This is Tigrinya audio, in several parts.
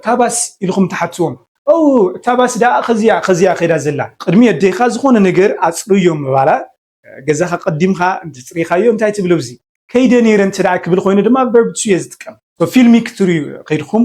እታ ባስ ኢልኹም ትሓትዎም። ኦ፣ እታ ባስ ደኣ ከዚያ ከዚያ ከይዳ ዘላ። ቅድሚ ኣዴኻ ዝኾነ ነገር ኣጽርዮ ምባላ፣ ገዛኻ ቀዲምካ እንተጽሪኻዮ እንታይ ትብል ኣብዚ? ከይደ ነይረ እንተ ደኣ ክብል ኮይኑ ድማ verb to እየ ዝጥቀም። So ፊልሚ ክትርእዩ ከይድኩም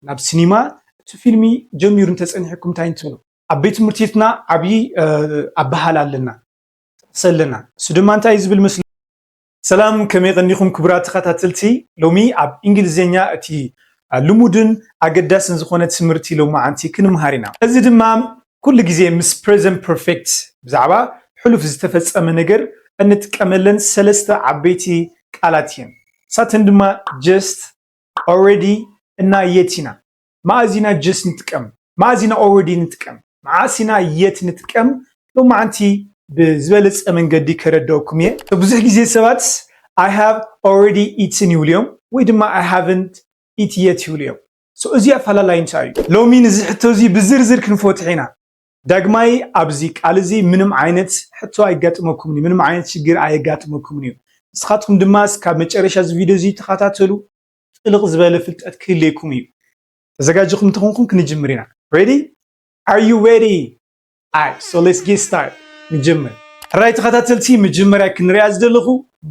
ናብ ሲኒማ እቲ ፊልሚ ጀሚሩ እንተጸኒሕኩም እንታይ እንትብሉ? ኣብ ቤት ትምህርቲትና ዓብዪ ኣበሃል ኣለና፣ ጥቕሲ ኣለና። እሱ ድማ እንታይ እዩ ዝብል መስሎ? ሰላም፣ ከመይ ቀኒኹም ክቡራት ተኸታተልቲ? ሎሚ ኣብ እንግሊዝኛ እቲ ልሙድን ኣገዳስን ዝኾነ ትምህርቲ ሎማዓንቲ ክንምሃር ኢና። እዚ ድማ ኩሉ ግዜ ምስ present perfect ብዛዕባ ሕሉፍ ዝተፈጸመ ነገር እንጥቀመለን ሰለስተ ዓበይቲ ቃላት እየን። ንሳተን ድማ just፣ already እና yet ኢና። መዓዝ ኢና just ንጥቀም? መዓዝ ኢና already ንጥቀም? መዓስ ኢና yet ንጥቀም? ሎማዓንቲ ብዝበለጸ መንገዲ ከረድአኩም እየ። ብዙሕ ግዜ ሰባት I have already eaten ይብሉ እዮም፣ ወይ ድማ I haven't eat yet ይብሉ እዮም። So እዚ ኣፈላላይ እንታይ እዩ? ሎሚ ንዚ ሕቶ እዚ ብዝርዝር ክንፈትሕ ኢና። ዳግማይ ኣብዚ ቃል እዚ ምንም ዓይነት ሕቶ ኣይጋጥመኩምን እዩ፣ ምንም ዓይነት ሽግር ኣየጋጥመኩምን እዩ። ንስኻትኩም ድማ እስካብ መጨረሻ እዚ ቪድዮ እዚ ተኸታተሉ፣ ጥልቕ ዝበለ ፍልጠት ክህልየኩም እዩ። ተዘጋጅኹም እንተኾንኩም ክንጅምር ኢና። Ready? Are you ready? Alright, so let's get started. ንጅምር። ሕራይ ተኸታተልቲ፣ መጀመርያ ክንሪኣ ዝደለኹ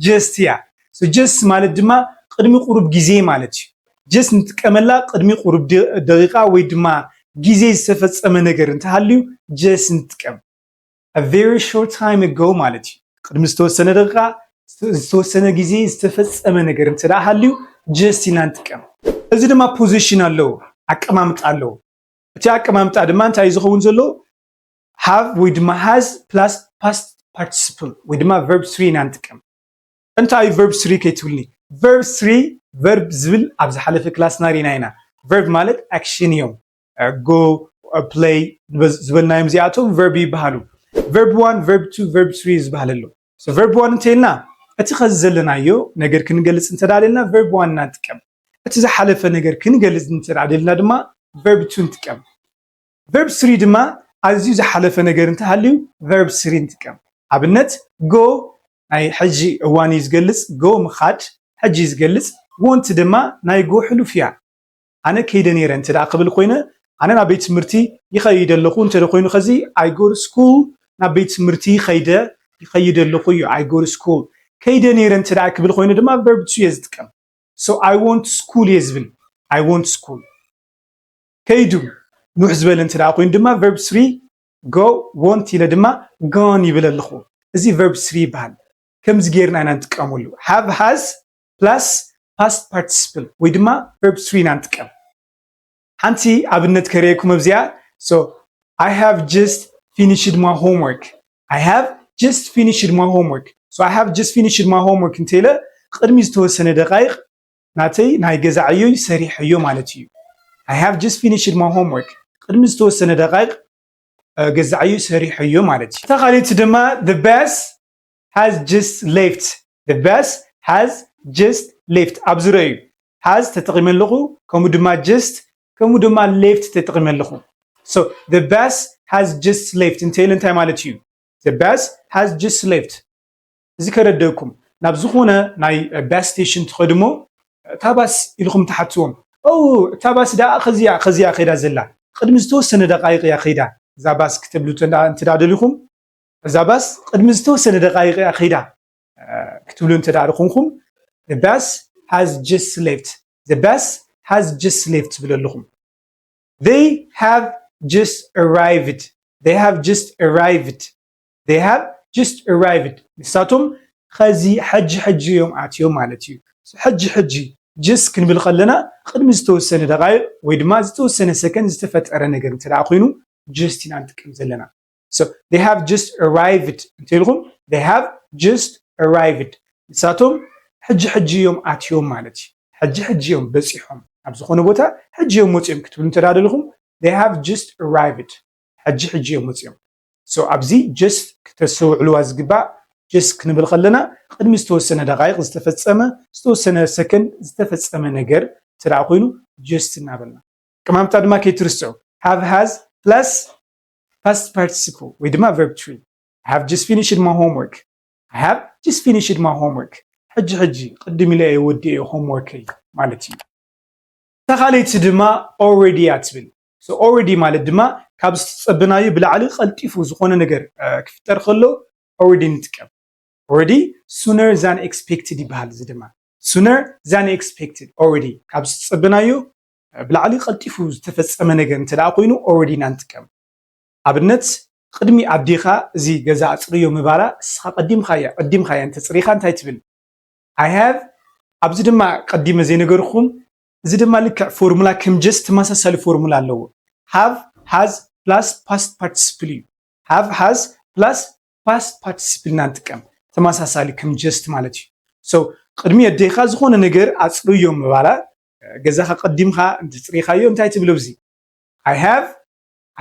just እያ። So just ማለት ድማ ቅድሚ ቁሩብ ግዜ ማለት እዩ። Just ንጥቀመላ ቅድሚ ቁሩብ ደ-፣ ደቂቃ ወይ ድማ ግዜ ዝተፈጸመ ነገር እንተሃልዩ just ንጥቀም። A very short time ago ማለት እዩ። ቅድሚ ዝተወሰነ ደቂቃ፣ ዝተወሰነ ግዜ ዝተፈጸመ ነገር እንተ ደኣ ሃልዩ just ኢና ንጥቀም። እዚ ድማ position ኣለዎ፣ ኣቀማምጣ ኣለዎ። እቲ ኣቀማምጣ ድማ እንታይ እዩ ዝኸውን ዘሎ? Have ወይ ድማ has plus past participle ወይ ድማ verb three ኢና ንጥቀም። እንታይ እዩ verb three ከይትብልኒ? Verb three፣ verb ዝብል ኣብ ዝሓለፈ ክላስና ሪና ኢና። Verb ማለት ኣክሽን እዮም። እ፣ go፣ እ፣ play ዝበዝ-፣ ዝበልናዮም እዚኣቶም verb ይበሃሉ። Verb one፣ verb two፣ verb three ዝበሃል ኣሎ። So verb one እንተኢልና እቲ ኸዚ ዘለናዮ ነገር ክንገልጽ እንተ ደኣ ደልና verb one ኢና ንጥቀም። እቲ ዝሓለፈ ነገር ክንገልጽ እንተ ደኣ ደልና ድማ verb two ንጥቀም። Verb three ድማ ኣዝዩ ዝሓለፈ ነገር እንተሃልዩ verb three ንጥቀም። ኣብነት go ናይ ሕጂ እዋን እዩ ዝገልጽ፣ go ምኻድ ሕጂ እዩ ዝገልጽ፣ want ድማ ናይ go ሕሉፍ እያ። ኣነ ከይደ ነይረ እንተ ደኣ ክብል ኮይነ፣ ኣነ ናብ ቤት ትምህርቲ ይኸይድ ኣለኹ እንተ ደኣ ኮይኑ ኸዚ I go to school፣ ናብ ቤት ትምህርቲ ይኸይደ፣ ይኸይድ ኣለኹ እዩ። I go to school። ከይደ ነይረ እንተ ደኣ ክብል ኮይኑ ድማ verb two እየ ዝጥቀም። So I want school እየ ዝብል። I want school። ከይዱ ኑሕ ዝበለ እንተ ደኣ ኮይኑ ድማ verb three፣ go፣ want ኢለ ድማ gone ይብል ኣለኹ። እዚ verb three ይበሃል። ከምዚ ጌርና ኢና ንጥቀመሉ። Have፣ has plus past participle ወይ ድማ verb three ኢና ንጥቀም። ሓንቲ ኣብነት ከርእየኩም ኣብዚኣ። So I have just finished my homework። I have just finished my homework። So I have just finished my homework እንተ ኢለ ቅድሚ ዝተወሰነ ደቃይቕ ናተይ ናይ ገዛ ዕዮይ ሰሪሐዮ ማለት እዩ። I have just finished my homework። ቅድሚ ዝተወሰነ ደቃይቕ፣ እ፣ ገዛ ዕዮይ ሰሪሐዮ ማለት እዩ። እታ ካልኣይቲ ድማ the bus has just left። The bus has just left። ኣብዚ ረኣዩ። Has ተጠቒመ ኣለኹ፣ ከምኡ ድማ just፣ ከምኡ ድማ left ተጠቒመ ኣለኹ። So the bus has just left እንተ ኢለ እንታይ ማለት እዩ? The bus has just left። እዚ ከረድእኩም፣ ናብ ዝኾነ ናይ ባስ ስቴሽን ትኸዱ እሞ፣ እታ ባስ ኢልኹም ትሓትዎም። ኦ፣ እታ ባስ ደኣ ኸዚያ፣ ኸዚያ ኸይዳ ዘላ። ቅድሚ ዝተወሰነ ደቃይቕ እያ ኸይዳ፣ እዛ ባስ ክትብሉ እንተ ደኣ፣ እንተ ደኣ ደሊኹም፣ እዛ ባስ ቅድሚ ዝተወሰነ ደቃይቕ እያ ኸይዳ፣ እ፣ ክትብሉ እንተ ደኣ ደኾንኩም፣ The bus has just left። The bus has just left ትብሉ ኣለኹም። They have just arrived። They have just arrived። They have just arrived። ንሳቶም ኸዚ ሕጂ ሕጂ እዮም ኣትዮም ማለት እዩ። ሕጂ ሕጂ just ክንብል ከለና ቅድሚ ዝተወሰነ ደቃይቕ ወይ ድማ ዝተወሰነ ሰከንድ ዝተፈጠረ ነገር እንተ ደኣ ኮይኑ just ኢና ንጥቀም ዘለና። So they have just arrived እንተ ኢልኩም they have just arrived። ንሳቶም ሕጂ ሕጂ እዮም ኣትዮም ማለት እዩ። ሕጂ ሕጂ እዮም በጺሖም። ኣብ ዝኾነ ቦታ ሕጂ እዮም መጺኦም ክትብሉ እንተ ደኣ ደሊኹም they have just arrived። ሕጂ ሕጂ እዮም መጺኦም። So ኣብዚ just ክተስተውዕልዋ ዝግባእ just ክንብል ከለና ቅድሚ ዝተወሰነ ደቃይቕ ዝተፈጸመ፣ ዝተወሰነ ሰከንድ ዝተፈጸመ ነገር እንተ ደኣ ኮይኑ just እናበልና። ኣቀማምጣ ድማ ከይትርስዑ። Have፣ has plus past participle ወይ ድማ verb three። I have just finished my homework። I have just finished my homework። ሕጂ ሕጂ ቅድም ኢለ እየ ወዲኤ homework ማለት እዩ። እታ ካልኣይቲ ድማ already እያ ትብል። So already ማለት ድማ ካብ ዝተጸበናዮ ብላዕሊ ቀልጢፉ ዝኾነ ነገር ክፍጠር ከሎ already ንጥቀም። Already sooner than expected ይበሃል። እዚ ድማ sooner than expected already ካብ ዝተጸበናዮ ብላዕሊ ቀልጢፉ ዝተፈጸመ ነገር እንተ ደኣ ኮይኑ already ኢና ንጥቀም። ኣብነት ቅድሚ ኣዴኻ እዚ ገዛ ኣጽርዮ ምባላ እስኻ ቀዲምኻያ ቀዲምኻያ እንተጽሪኻ እንታይ ትብል? I have ኣብዚ ድማ ቀዲመ ዘይነገርኩም እዚ ድማ ልክዕ ፎርሙላ ከም just ተመሳሳሊ ፎርሙላ ኣለዎ። Have has plus past participle እዩ። Have has plus past participle ኢና ንጥቀም ተመሳሳሊ ከም just ማለት እዩ። So ቅድሚ ኣዴኻ ዝኾነ ነገር ኣጽርዮ ምባላ ገዛኻ ቀዲምኻ እንተጽሪኻዮ እንታይ ትብሎ እዚ? I have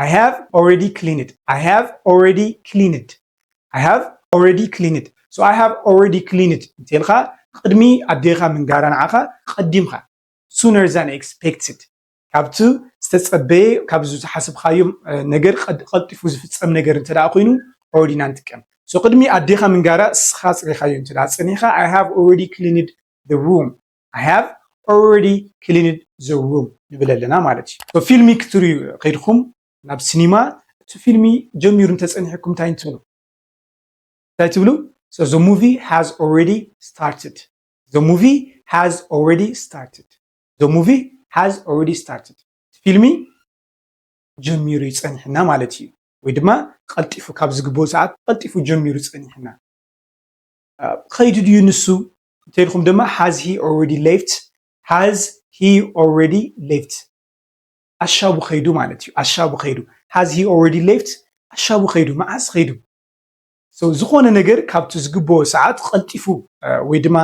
I have already cleaned I have already cleaned I have already cleaned So I have already cleaned እንተልካ ቅድሚ ኣዴኻ ምንጋራ ንዓኻ ቀዲምኻ sooner than expected ካብቲ ዝተጸበየ ካብዚ ዝሓሰብካዮ ነገር ቀልጢፉ ዝፍጸም ነገር እንተ ደኣ ኮይኑ already ኢና ንጥቀም። So ቅድሚ ኣዴኻ ምንጋራ እስኻ ኣጽሪኻዮ እንተ ደኣ ጸኒሕካ I have already cleaned the room I have already cleaned the room ንብል ኣለና ማለት እዩ። ፊልሚ ክትርእዩ ከይድኩም ናብ ሲኒማ እቲ ፊልሚ ጀሚሩ እንተጸኒሕኩም እንታይ እንትብሉ እንታይ ትብሉ? So the movie has already started the movie has already started the movie has already started ፊልሚ ጀሚሩ ይጸኒሕና ማለት እዩ። ወይ ድማ ቀልጢፉ ካብ ዝግብኦ ሰዓት ቀልጢፉ ጀሚሩ ይጸኒሕና። ከይዱ ድዩ ንሱ እንተልኩም ድማ has he already left has he already left ኣሻቡ ከይዱ ማለት እዩ። ኣሻቡ ከይዱ has he already left ኣሻቡ ከይዱ መዓስ ከይዱ? So ዝኾነ ነገር ካብቲ ዝግብኦ ሰዓት ቀልጢፉ ወይ ድማ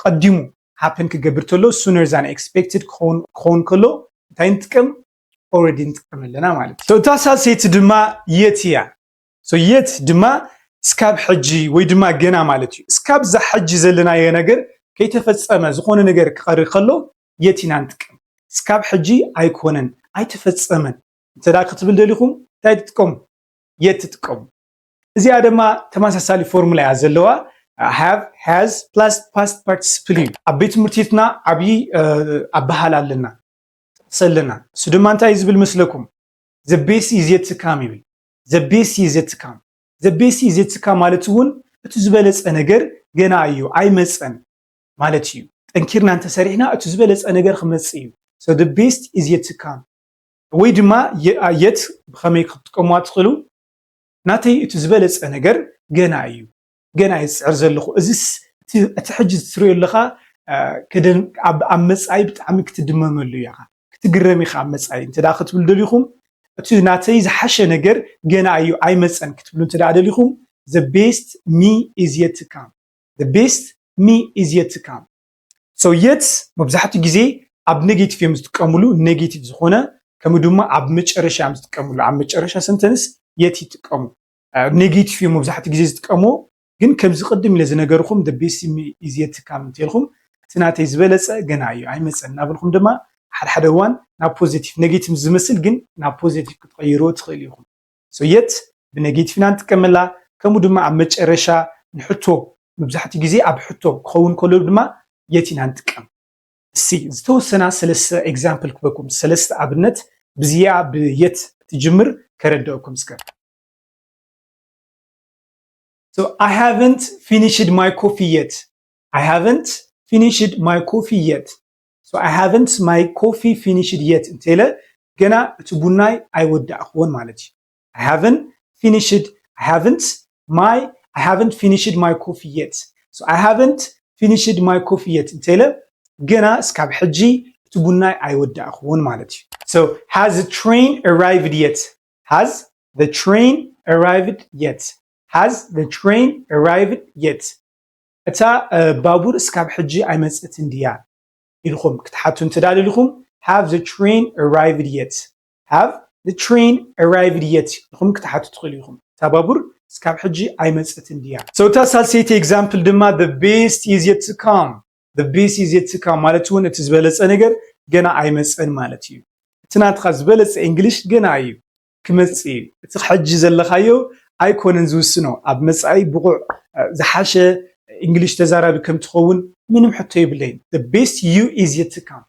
ቀዲሙ happen ክገብር ተሎ sooner than expected ክኸውን ከሎ እንታይ ንጥቀም? Already ንጥቀም ኣለና ማለት እዩ። እታ ሳልሰይቲ ድማ yet እያ። So yet ድማ እስካብ ሕጂ ወይ ድማ ገና ማለት እዩ። እስካብ ዛ ሕጂ ዘለናዮ ነገር ከይተፈጸመ ዝኾነ ነገር ክቐሪ ከሎ yet ኢና ንጥቀም። እስካብ ሕጂ ኣይኮነን ኣይተፈጸመን እንተ ክትብል ደሊኹም እንታይ ትጥቀሙ? Yet ትጥቀሙ። እዚኣ ድማ ተመሳሳሊ ፎርሙላ እያ ዘለዋ። Have has plus past participle እዩ። ኣብ ቤት ትምህርቲትና ዓብዪ ኣበሃል ኣለና ጥቕሲ ኣለና። እሱ ድማ እንታይ እዩ ዝብል መስለኩም? The best is yet to come ይብል። The best is yet to come the best is yet to come ማለት እውን እቲ ዝበለጸ ነገር ገና እዩ ኣይመጸን ማለት እዩ። ጠንኪርና እንተሰሪሕና እቲ ዝበለጸ ነገር ክመጽእ እዩ። So the best is yet to come ወይ ድማ yet ብኸመይ ክትጥቀሙዋ ትኽእሉ? ናተይ እቲ ዝበለጸ ነገር ገና እዩ። ገና እየ ዝጽዕር ዘለኹ። እዚስ እቲ ሕጂ ትርእዮ ኣለኻ ኣብ መጻኢ ብጣዕሚ ክትድመመሉ ኢኻ ክትግረም ኢኻ ኣብ መጻኢ እንተ ክትብሉ ደሊኹም እቲ ናተይ ዝሓሸ ነገር ገና እዩ ኣይመጸን ክትብሉ እንተ ደሊኹም the best me is yet to come the best me is yet to come so yet መብዛሕትኡ ግዜ ኣብ negative እዮም ዝጥቀምሉ negative ዝኾነ ከምኡ ድማ ኣብ መጨረሻ እዮም ዝጥቀምሉ ኣብ መጨረሻ sentence yet ይጥቀሙ negative እዮም መብዛሕትኡ ግዜ ዝጥቀምዎ ግን ከምዚ ቅድም ኢለ ዝነገርኩም the best me is yet to come እንተልኩም እቲ ናተይ ዝበለፀ ገና እዩ ኣይመፀን እናበልኩም ድማ ሓደ ሓደ እዋን ናብ positive negative ዝመስል ግን ናብ positive ክትቐይርዎ ትኽእል ኢኹም so yet ብ negative ኢና ንጥቀመላ ከምኡ ድማ ኣብ መጨረሻ ንሕቶ መብዛሕትኡ ግዜ ኣብ ሕቶ ክኸውን ከሎ ድማ yet ኢና ንጥቀም እስቲ ዝተወሰና ሰለስተ example ክበኩም ሰለስተ ኣብነት ብዝያ ብ yet ትጅምር ከረድአኩም እስከ So I haven't finished my coffee yet. I haven't finished my coffee yet. So I haven't my coffee finished yet. እንተለ ገና እቲ ቡናይ ኣይወዳእክዎን ማለት እዩ። I haven't finished I haven't my I haven't finished my coffee yet. So I haven't finished my coffee yet. እንተለ ገና እስካብ ሕጂ እቲ ቡናይ ኣይወዳእክዎን ማለት እዩ። So has the train arrived yet? Has the train arrived yet? Has the train arrived yet? እታ ባቡር እስካብ ሕጂ ኣይመጸትን ድያ ኢልኹም ክትሓቱ እንተዳደሊኹም have the train arrived yet? Have the train arrived yet ኢልኹም ክትሓቱ ትኽእሉ ኢኹም። እታ ባቡር እስካብ ሕጂ ኣይመጸትን ድያ? So እታ ሳልሰይቲ example ድማ the best is yet to come. The best is yet to come ማለት እውን እቲ ዝበለጸ ነገር ገና ኣይመጸን ማለት እዩ። እቲ ናትኻ ዝበለጸ English ገና እዩ ክመጽእ እዩ። እቲ ሕጂ ዘለኻዮ ኣይኮነን ዝውስኖ። ኣብ መጻኢ ብቑዕ ዝሓሸ English ተዛራቢ ከም ትኸውን ምንም ሕቶ የብለይን። The best you is yet to come.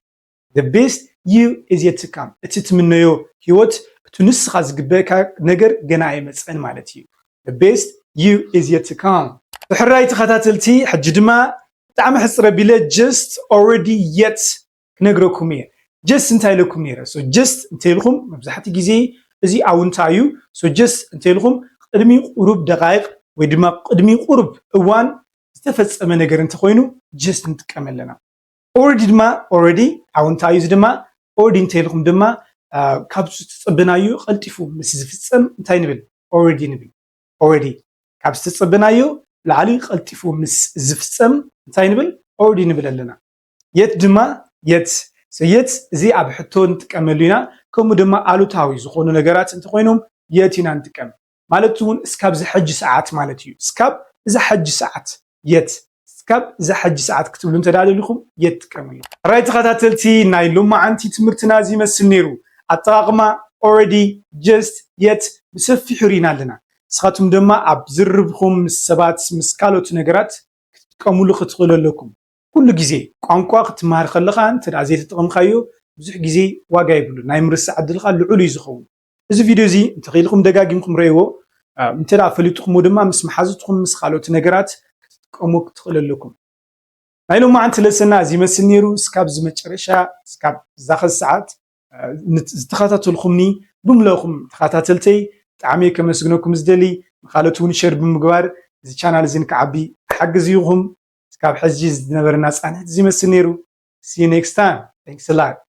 The best you is yet to come። እቲ ትምነዮ ህይወት፣ እቲ ንስኻ ዝግበእካ ነገር ገና ኣይመፀን ማለት እዩ። The best you is yet to come። ብሕራይ ተኸታተልቲ፣ ሕጂ ድማ ብጣዕሚ ሕፅር ኣቢለ just፣ already፣ yet ክነግረኩም እየ። Just እንታይ ኢለኩም ነይረ? So just እንተኢልኩም መብዛሕትኡ ግዜ እዚ ኣውንታ እዩ። So just እንተኢልኩም ቅድሚ ቁሩብ ደቃይቅ ወይ ድማ ቅድሚ ቁሩብ እዋን ዝተፈጸመ ነገር እንተኾይኑ just ንጥቀም ኣለና። Already ድማ፣ already ኣውንታ እዩ። እዚ ድማ already እንተኢልኩም ድማ ካብ ዝተጸበናዮ ቀልጢፉ ምስ ዝፍጸም እንታይ ንብል? Already ንብል። Already ካብ ዝተጸበናዮ ላዕሊ ቀልጢፉ ምስ ዝፍጸም እንታይ ንብል? Already ንብል ኣለና። Yet ድማ፣ yet፣ so yet እዚ ኣብ ሕቶ ንጥቀመሉ ኢና። ከምኡ ድማ ኣሉታዊ ዝኾኑ ነገራት እንተኾይኖም yet ኢና ንጥቀም። ማለት እውን እስካብ እዚ ሕጂ ሰዓት ማለት እዩ። እስካብ እዚ ሕጂ ሰዓት፣ yet፣ እስካብ እዚ ሕጂ ሰዓት ክትብሉ እንተዳለልኩም yet ትጥቀምሉ። ሕራይ ተኸታተልቲ፣ ናይ ሎማዓንቲ ትምህርትና እዚ ይመስል ነይሩ። ኣጠቓቕማ already፣ just፣ yet ብሰፊሑ ርኢና ኣለና። ንስኻትኩም ድማ ኣብ ዝርርብኹም ምስ ሰባት፣ ምስ ካልኦት ነገራት ክትጥቀምሉ ክትኽእሉ ኣለኩም። ኩሉ ግዜ ቋንቋ ክትመሃር ከለኻ እንተ ደኣ ዘይተጠቐምካዮ ብዙሕ ግዜ ዋጋ የብሉ፣ ናይ ምርሳዕ ዕድልካ ልዑል እዩ ዝኸውን። እዚ ቪድዮ እዚ እንተኽኢልኩም ደጋጊምኩም ረእይዎ። እንተ ደኣ ፈሊጥኩሞ ድማ ምስ መሓዙትኩም ምስ ካልኦት ነገራት ክትጥቀሙ ክትኽእሉ ኣለኩም። ናይ ሎማዓንቲ ለሰና እዚ ይመስል ነይሩ። እስካብ እዚ መጨረሻ፣ እስካብ እዛ ኸዚ ሰዓት ዝተኸታተልኩምኒ ብምልእኹም ተኸታተልተይ ብጣዕሚ ከመስግነኩም ዝደሊ፣ ንኻልኦት እውን ሸር ብምግባር እዚ ቻናል እዚ ንክዓቢ ሓግዝ ይኹም። እስካብ ሕጂ ዝነበረና ፃንሒት እዚ ይመስል ነይሩ። See you next time. Thanks a lot.